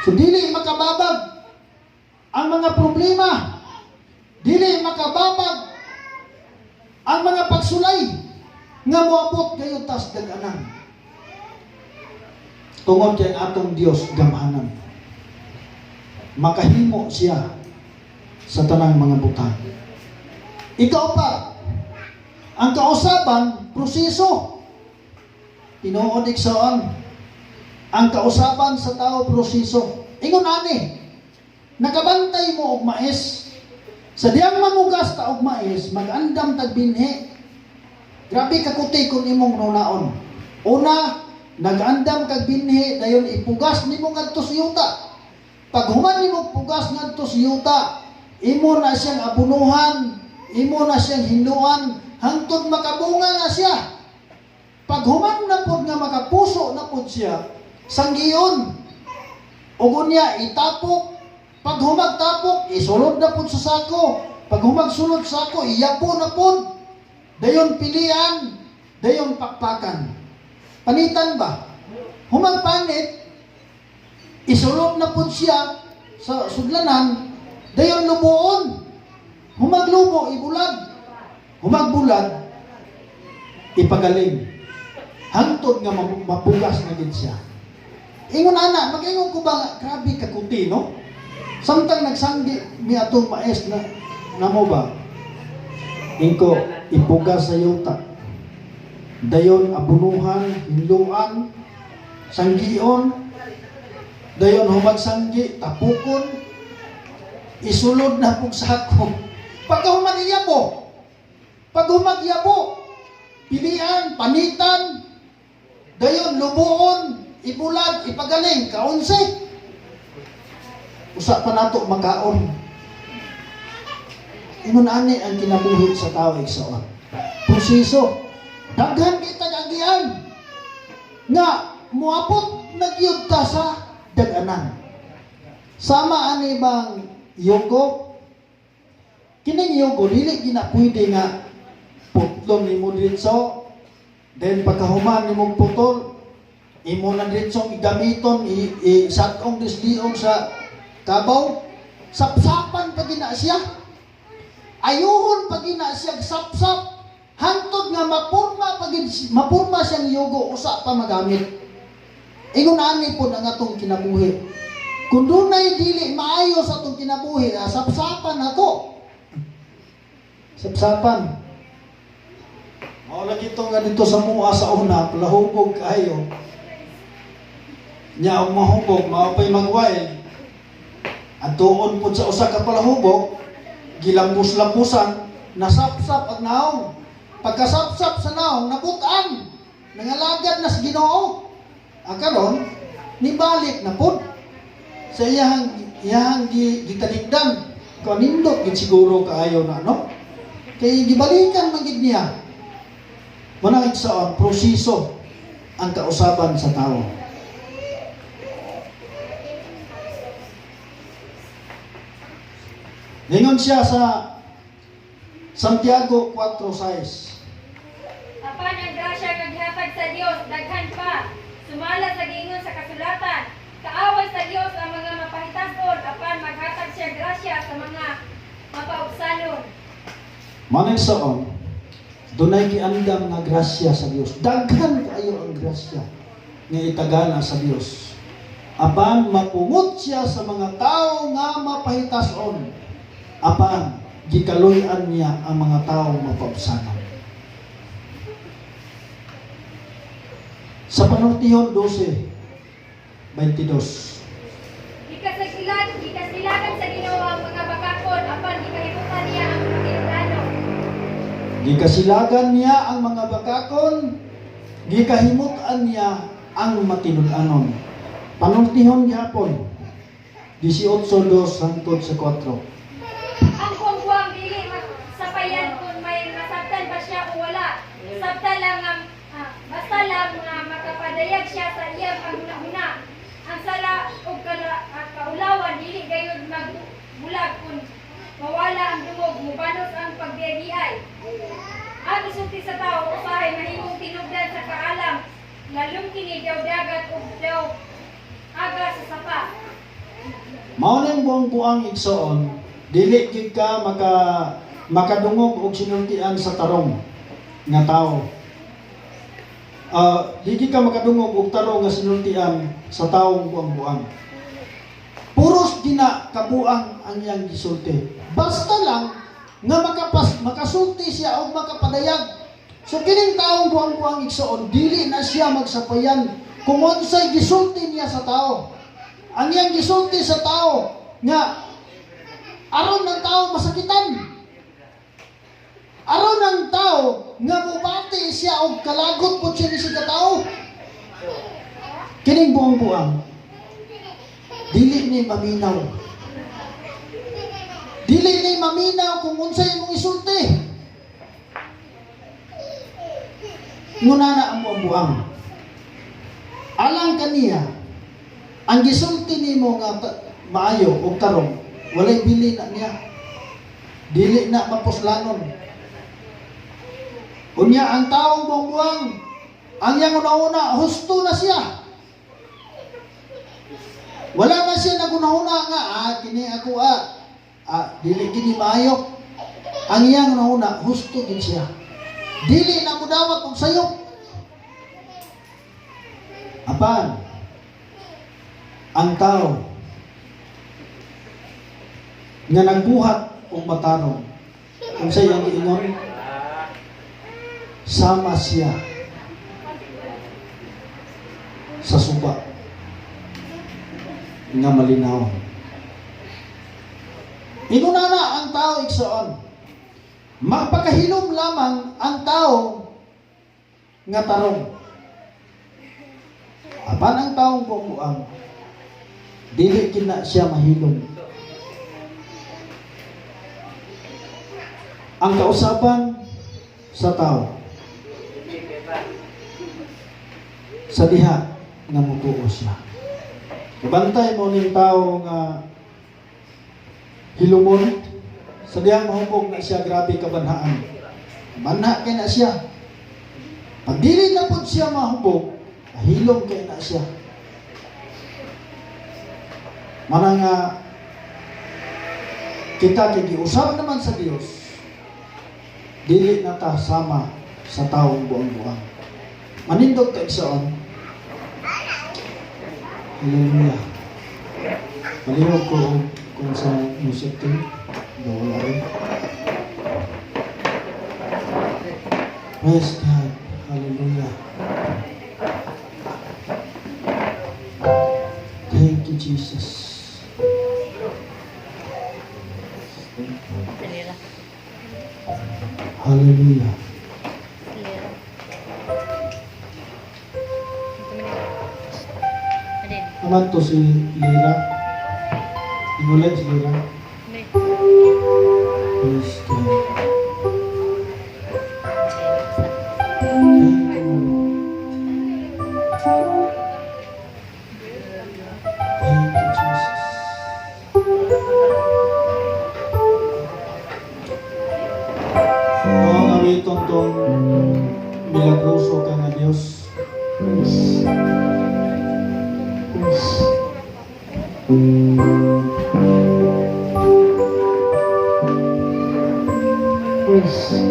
So dili makababag ang mga problema, dili makababag ang mga pagsulay nga moabot gayud tas daganan. Tungod kay ang atong Dios gamhanan. Makahimo siya sa tanang mga butang. Ikaw pa, ang kausaban, proseso. Tinuod, igsoon. Ang kausaban sa tao, proseso. Ingon ani, nakabantay mo og mais. Sa diyang mamugas ta og mais, mag-andam tag binhi. Grabe kakuti kung imong nunaon. Una, nag-andam kag binhi, dayon ipugas nimo ngadto sa yuta. Pag human nimo pugas ngadto sa yuta, imo na siyang abunuhan, imo na siyang hinluan, hangtod makabunga na siya. Pag human na pod nga makapuso na pod siya, sanggiyon. Ug unya itapok, pag humagtapok, isulod na pod sa sako. Pag humagsulod sa sako, iyapo na pod. Dayon pilian, dayon pakpakan. Panitan ba? Humagpanit, isulod na pod siya sa sudlanan, dayon lubuon. Humaglubo, ibulad. Humagbulad, ipagaling. Hangtod nga mapugas na gid siya. Ingon ana, mag-ingon ko ba nga, grabe kakuti, no? Samtang nagsanggi mi atong mais na namo ba? Ingko, ipugas sa yuta. Dayon abunuhan, hinluan, sanggion, dayon humagsanggi, tapukon, isulod na pug sako. Pagkahuman iyabo, pag humagyabo, pilian, panitan, dayon lubuon, ibulad, ipagaling, kaunse. Usa pa nato makaon. Ingon ani ang kinabuhi sa tao, igsoon. Proseso. Daghan kita agian nga moabot na gyud ta sa daganan. Sama ani bang yugo? Kining yugo dili gina pwede nga putlon nimo diretso, then pagkahuman nimong putol, imo na diretsong igamiton i satong disliog sa kabaw. Sapsapan pa gina siya, ayuhon pa gina siya sapsap hangtod nga mapurma pa gid, mapurma siyang yugo usa pa magamit. Ingon ani pod ang atong kinabuhi. Kung dunay dili maayo sa atong kinabuhi, sapsapan nato, sapsapan. Mao lagi to nga dito sa mua sa una, palahubog kaayo. Nya ang mahubog, mao pa'y mag-wild. Adtuon pod sa usa ka palahubog, gilambus-lambusan, nasapsap ang naong. Pagkasapsap sa naong, nabutan. Nangalagad na sa Ginoo. Ang karon, nibalik na pod sa iyahang gitalikdan. Kanindot gid siguro kaayo na, no? Kay gibalikan man gid niya. Mao nang, igsoon, proseso ang kausaban sa tao. Ningon siya sa Santiago 4:6. Apan ang grasya nga gihatag sa Dios daghan pa. Sumala sa giingon sa kasulatan, kaaway sa Dios ang mga mapahitason, apan maghatag siya grasya sa mga mapaubsanon. Mao nang, igsoon, dunay giandam nga grasya sa Dios. Daghan kaayo ang grasya nga itagana sa Dios. Apan mapungot siya sa mga tao nga mapahitason. Apan gikaluy-an niya ang mga tao mapaubsanon. Sa Panultihon 12:22. Gikasilagan sa Ginoo ang mga bakakon, apan gikahimutan niya ang matinud-anon. Gikasilagan niya ang mga bakakon, gikahimutan niya ang matinud-anon. Panultihon gihapon, 18:2 hangtod sa 4. Ang buang-buang dili sapayan kung may masabtan ba siya o wala. Sabta lang nga basta lang nga makapadayag siya sa iyang panghuna-huna. Ang sala ug kaulawan dili gayud magbulag kung mawala ang dungog, mubanos ang pagbiyagiay. Ang isulti sa tao usahay mahimong tinubdan sa kaalam, lalom kini daw dagat ug daw aga sa sapa. Mao nang buang-buang, igsoon, dili gyud ka makadungog og sinultian sa tarong nga tao. Di ka makadungog og tarong nga sinultian sa taong buang-buang. Puros dina kabuang ang iyang gisulti. Basta lang nga makasulti siya og makapadayag. So kining taong buang-buang, igsoon, dili na siya magsapayan kung unsay gisulti niya sa tao. Ang iyang gisulti sa tao nga aron ng tao masakitan. Aron ng tao nga mubati siya og kalagot po siya ni siya tao. Kining buang-buang, dili ni maminaw. Dili ni maminaw kung unsay imong isulti. Nguna na ang buang-buang. Alang kaniya, ang gisulti nimo nga maayo og tarong, walay bili na niya. Dili na mapuslanon. Unya ang taong buang-buang, ang iyang una-una, husto na siya. Wala na siya nagunahuna nga, kini ako dili kini maayo. Ang iyang una-una, husto din siya. Dili na mudawat og sayop. Apan, ang tao nga nagbuhat og matarong, kung sa iyang giingon, sama siya sa suba nga malinaw. Inguna na ang tao, igsoon. Mapakahilom lamang ang tao nga tarong. Apan ang taong buang, dili kina siya mahilom. Ang kausaban sa tao sa diha nga mutuo siya. Kabantay mo ning tao nga hilumon sa dihang mahubog na siya, grabe kabanhaan. Banha kay na siya. Pag dili na pud siya mahubog, mahilom kay na siya. Mana nga kita kay giusab naman sa Dios, dili na ta sama sa taong buang-buang. Manindog ka, igsoon. Hallelujah. Palihog ko kung sa music team. Wala rin. Praise God. Hallelujah. Thank you, Jesus. Salira. Hallelujah. Salira. Adin. Naman to si Lira. Inulit si Lira. May. Praise God. atong milagroso ka nga Dios. Praise. Praise. Praise.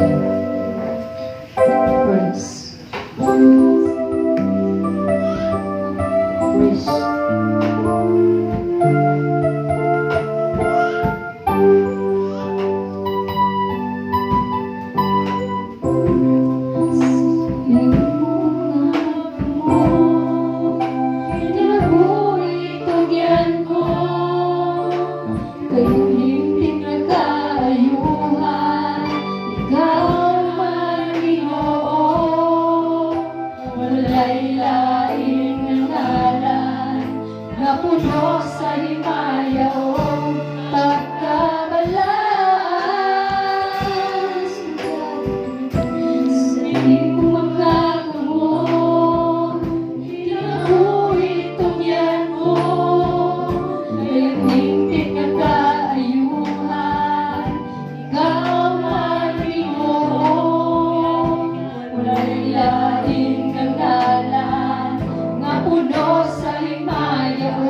Praise. Praise. Kinabuhi tugyan ko, kay hingpit nga kaayuhan, ikaw man, Ginoo. Walay lain nga ngalan nga puno sa himaya o pagkabalaan. Sa imong mga kamot, kinabuhi tugyan ko, kay ang hingpit nga kaayuhan, ikaw man, Ginoo. Walay lain nga ngalan nga puno sa himaya o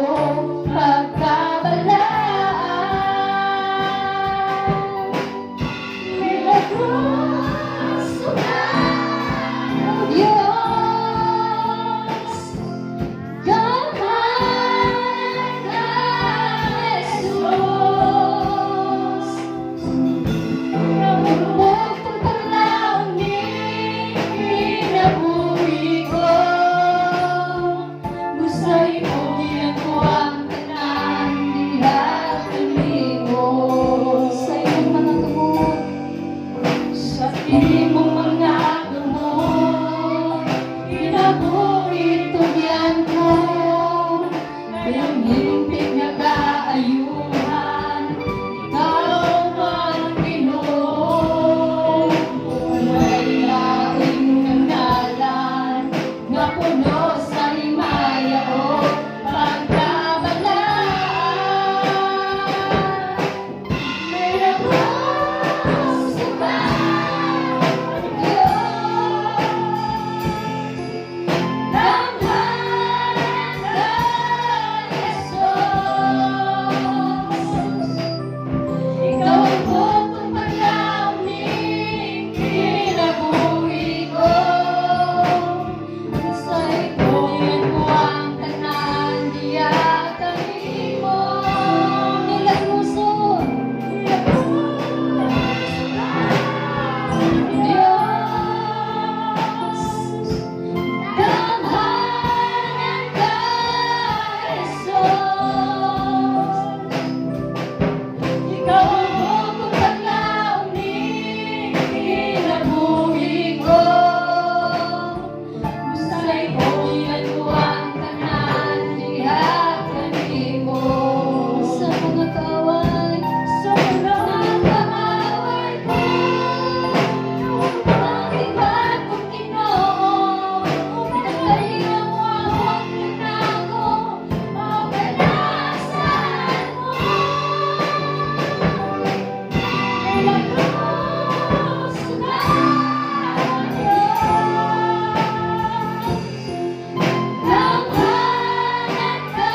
pagkabalaan. Milagroso ka, O Diyos. Gamhanan ka, Jesus. Bugtong paglaom ning kinabuhi ko. Busay tugyan ko ang tanan diha kanimo. Sa imong mga kamot, sa imong mga kamot, kinabuhi tugyan ko. Kay ang hingpit nga kaayuhan, ikaw man, Ginoo. Walay lain nga ngalan nga puno sa himaya o pagkabalaan. Milagroso ka, Diyos. Gamhanan ka, Jesus. Ikaw ang bugtong paglaom ning kinabuhi ko. Sa tugyan ko ang tanan diha kanimo. Milagroso, milagroso ka, Diyos. Gamhanan ka, Jesus. Ikaw ang bugtong paglaom ning kinabuhi ko. Busay tugyan ko ang tanan diha kanimo. Sa mga kaaway, sa mga kaaway ko, Bakit kong Ginoo, Nagkahinga mo ang nako, Mabalasan mo. Milagroso ka, Diyos. Gamhanan ka,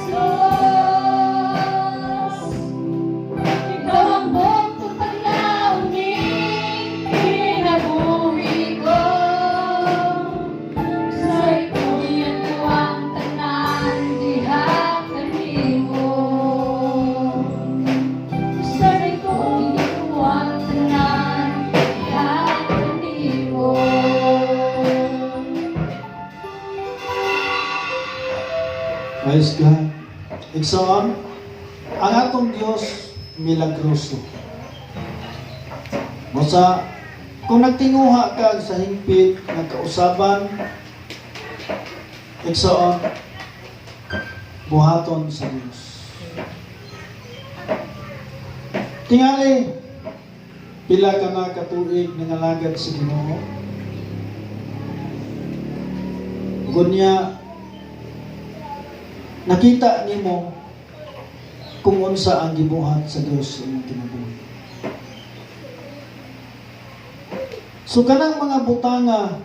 Jesus. Ikaw ang bugtong paglaom ning kinabuhi ko. Sa tugyan ko ang tanan diha kanimo. Sa tugyan ko ang tanan diha kanimo. Praise God. Igsoon, ang atong Dios milagroso. Busa, kung nagtinguha ka sa hingpit nga kausaban, igsoon, buhaton sa Dios. Tingali, pila ka na katuig nangalagad sa Ginoo? Gunya, nakita nimo kung unsa ang gibuhat sa Dios sa imong kinabuhi. So kanang mga butanga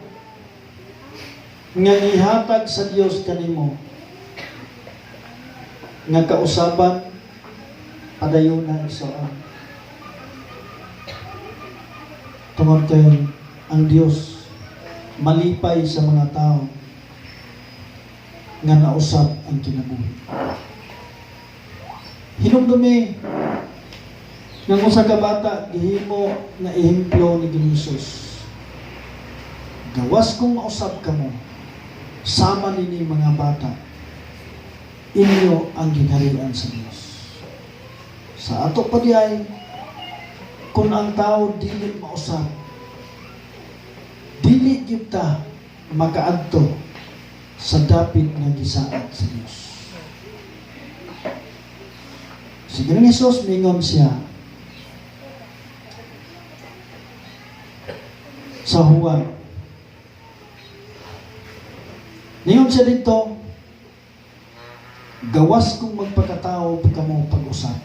nga gihatag sa Dios kanimo nga kausaban, padayon na, igsoon. Tungod kay ang Dios malipay sa mga tao nga nausab ang kinabuhi. Hinumdumi nga usa ka bata gihimo nga ehemplo ni Ginoong Hesus. Gawas kung mausab kamo, sama nini mga bata, inyo ang gingharian sa Dios. Sa ato pa diay, kung ang tao dili mausab, dili gyud ta makaadto sa dapit nga gisaad sa Dios. Si Ginoong Hesus, mingon siya sa Juan. Ningon siya dito, gawas kung magpakatao kamo pag-usab,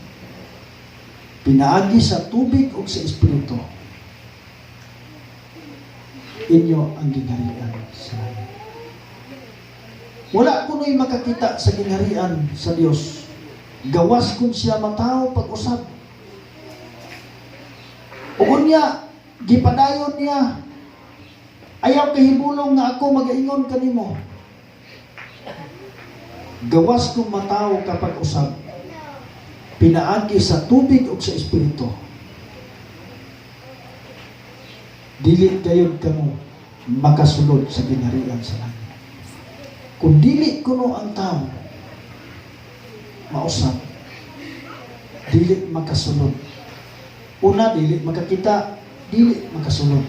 pinaagi sa tubig o sa Espiritu, inyo ang gingharian sa langit. Wala kuno'y makakita sa gingharian sa Dios gawas kung siya matao pag-usab. Ug unya, gipadayon niya, ayaw kahibulong nga ako magaingon kanimo. Gawas kung matao ka pag-usab, pinaagi sa tubig ug sa Espiritu, dili gayud kamo makasulod sa gingharian sa langit. Kung dili kuno ang tao mausab, dili makasulod. Una, dili makakita, dili makasulod.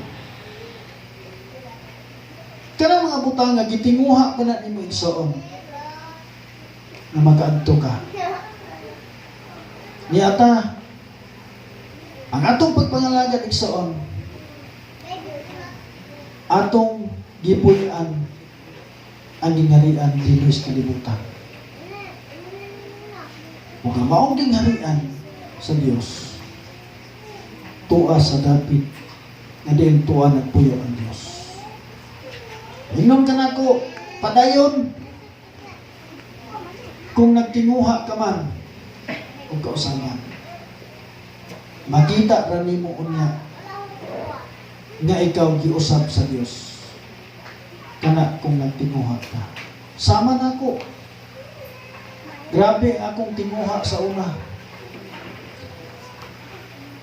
Kanang mga butang nga gitinguha pa na nimo, igsoon, nga makaadto ka. Niata, ang atong pagpangalagad, igsoon, atong gipuy-an ang gingharian dinhi sa kalibutan. Ug ang maong gingharian sa Dios, tua sa dapit nga diin tua nagpuyo ang Dios. Ingon ka nako, padayon kung nagtinguha ka man og kausaban. Makita ra nimo unya nga ikaw giusab sa Dios. Kana kung nagtinguha ka. Sama nako. Grabe akong tinguha sa una.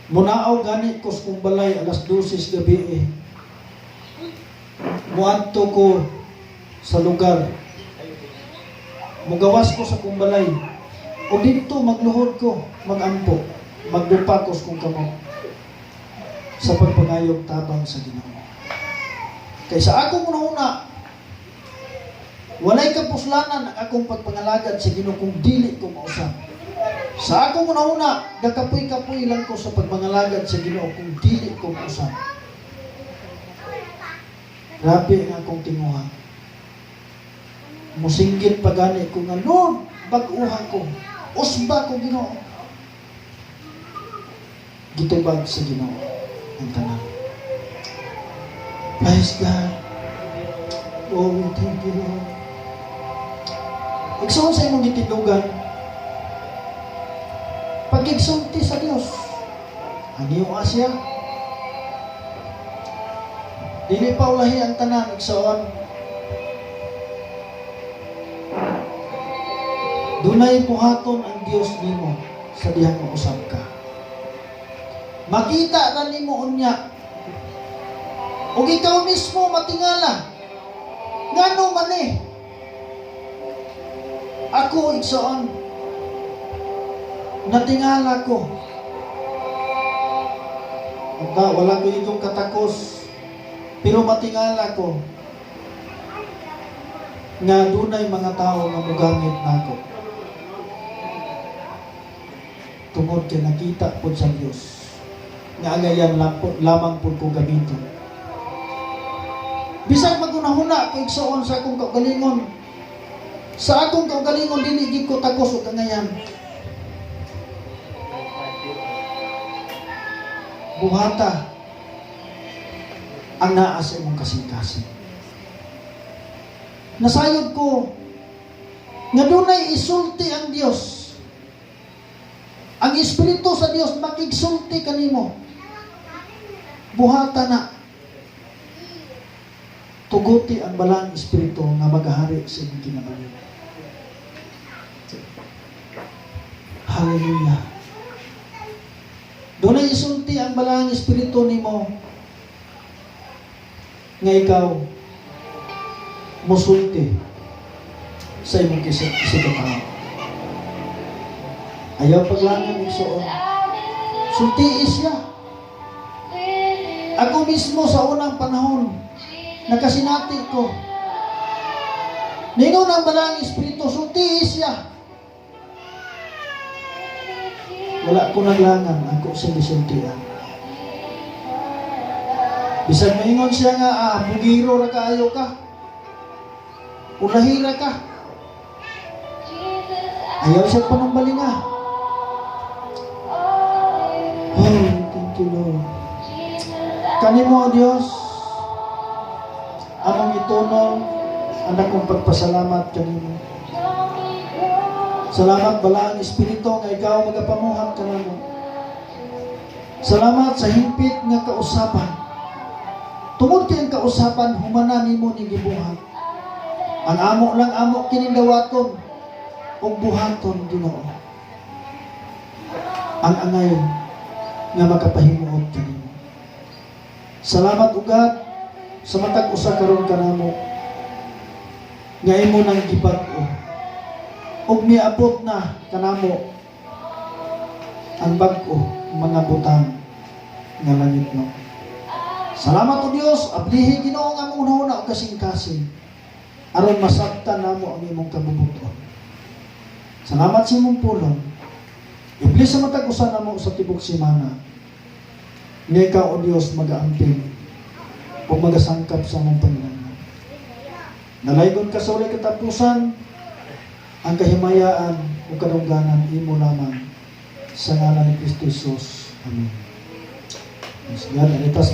Munaw gani ko sa kong balay alas 12 sa gabi eh. Muadto ko sa lugar. Mugawas ko sa kong balay. O dito magluhod ko, magampo, magdupa ko sa kong kamot sa pagpangayog tabang sa Ginoo. Kay sa akong una-una, walay kapuslanan ang akong pagpangalagad sa Ginoo kung dili ko mausab. Sa akong una-una, gakapoy-kapoy lang ko sa pagmangalagad sa Ginoo kung dili ko mausab. Grabe ang akong tinguha. Musinggit pa gani ko nga, "Lord, bag-uha ko. Usba ko, Ginoo." Gitubag sa Ginoo ang tanan. Praise God. Oh, we thank you, Lord. Igsoon, sa imong gitindungan, pagigsulti sa Dios, ang iyong Asya, dili pa ulahi ang tanan, igsoon. Dunay buhaton ang Dios nimo sa dihang mausab ka. Makita ra nimo unya. Ug ikaw mismo matingala. Ngano man eh? Ako, igsoon, natingala ko. Ugta, wala ko itong katakos. Pero matingala ko nga dunay mga tao nga mugamit nako. Tungod kay nakita pod sa Dios nga angayan lamang pod ko gamiton. Bisag magunahuna ko, igsoon, sa akong kaugalingon. Sa akong kaugalingon, dili gid ko takos og angayan. Buhata. Ang naa sa imong kasing-kasing. Nasayod ko nga dunay isulti ang Dios. Ang Espiritu sa Dios makigsulti kanimo. Buhata na. Tuguti ang Balaang Espiritu nga magahari sa imong kinabuhi. Hallelujah. Dunay isulti ang Balaang Espiritu nimo nga ikaw musulti sa imong isigkatawo. Ayaw paglangan, igsuon. Sultii siya. Ako mismo sa unang panahon, nakasinati ko. Ningon ang Balaang Espiritu, "Sultii siya." Wala ko naglangan, ako sa gisultian. Bisag maingon siya nga, "Ah, bugiro ra kaayo ka. Ulahi ra ka." Ayaw siya panumbalinga. Oh, thank you, Lord. Kanimo, O Diyos, among itunong ang akong pagpasalamat kanimo. Salamat, Balaang Espiritu, nga ikaw magapamuhat kanamo. Salamat sa hingpit nga kausaban. Tungod kay ang kausaban humana nimo ni gibuhat. Ang amo lang amo kining dawaton ug buhaton, Ginoo. Ang angay nga makapahimuot kanimo. Salamat ugad sa matag usa karon kanamo nga imo nang gibag-o ug miabot na kanamo ang bag-o mga butang nga langit no. Salamat, O Dios, ablihi, Ginoo, ang among hunahuna ug kasing-kasing aron masabtan namo ang imong kabubut-on. Salamat sa imong pulong. I-bless sa matag usa namo sa tibok semana. Nga ikaw, O Dios, magaamping ug magasangkap sa among panginahanglan. Nalaygon ka sa walay katapusan, ang kahimayaan ug kadungganan imo lamang sa ngalan ni Kristo Jesus. Amen. Praise God. And let us